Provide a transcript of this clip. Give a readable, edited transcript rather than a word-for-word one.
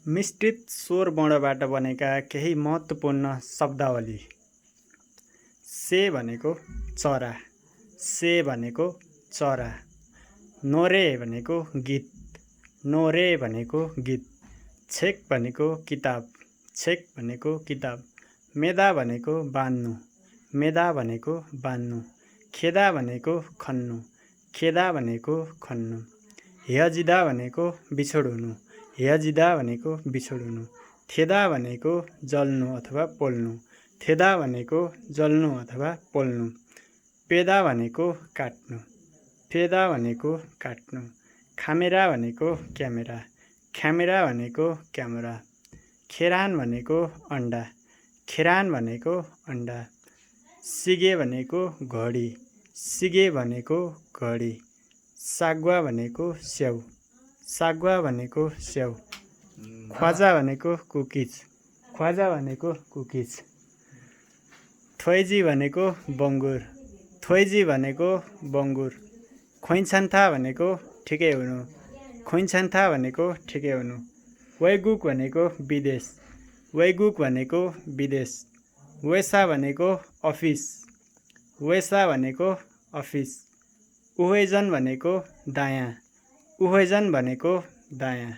मिश्रित स्वर वर्णबाट बनेका केही महत्त्वपूर्ण शब्दावली। से भनेको चरा, से भनेको चरा। नोरे भनेको गीत, नोरे भनेको गीत। छेक भनेको किताब, छेक भनेको किताब। मेदा भनेको बान्नु, मेदा भनेको बान्नु। खेदा भनेको खन्नु, खेदा भनेको खन्नु। हेजिदा भनेको बिछोड हुनु, हेजिदा भनेको बिछोड हुनु। थेदा भनेको जल्नु अथवा पोल्नु, थेदा भनेको जल्नु अथवा पोल्नु। पेदा भनेको काट्नु, पेदा भनेको काट्नु। खामेरा भनेको क्यामेरा, ख्यामेरा भनेको क्यामेरा। खेरान भनेको अन्डा, खेरान भनेको अन्डा। सिगे भनेको घडी, सिगे भनेको घडी। सागुवा भनेको स्याउ, सागुवा भनेको स्याउ। ख्वाजा भनेको कुकिज, ख्वाजा भनेको कुकिज। थोइजी भनेको बङ्गुर, थोइजी भनेको बङ्गुर। खोइन्छन्था भनेको ठिकै हुनु, खोइन्छन्था भनेको ठिकै हुनु। वैगुक भनेको विदेश, वैगुक भनेको विदेश। वेसा भनेको अफिस, वेसा भनेको अफिस। उभयजन भनेको दायाँ, उभयजन भनेको दायाँ।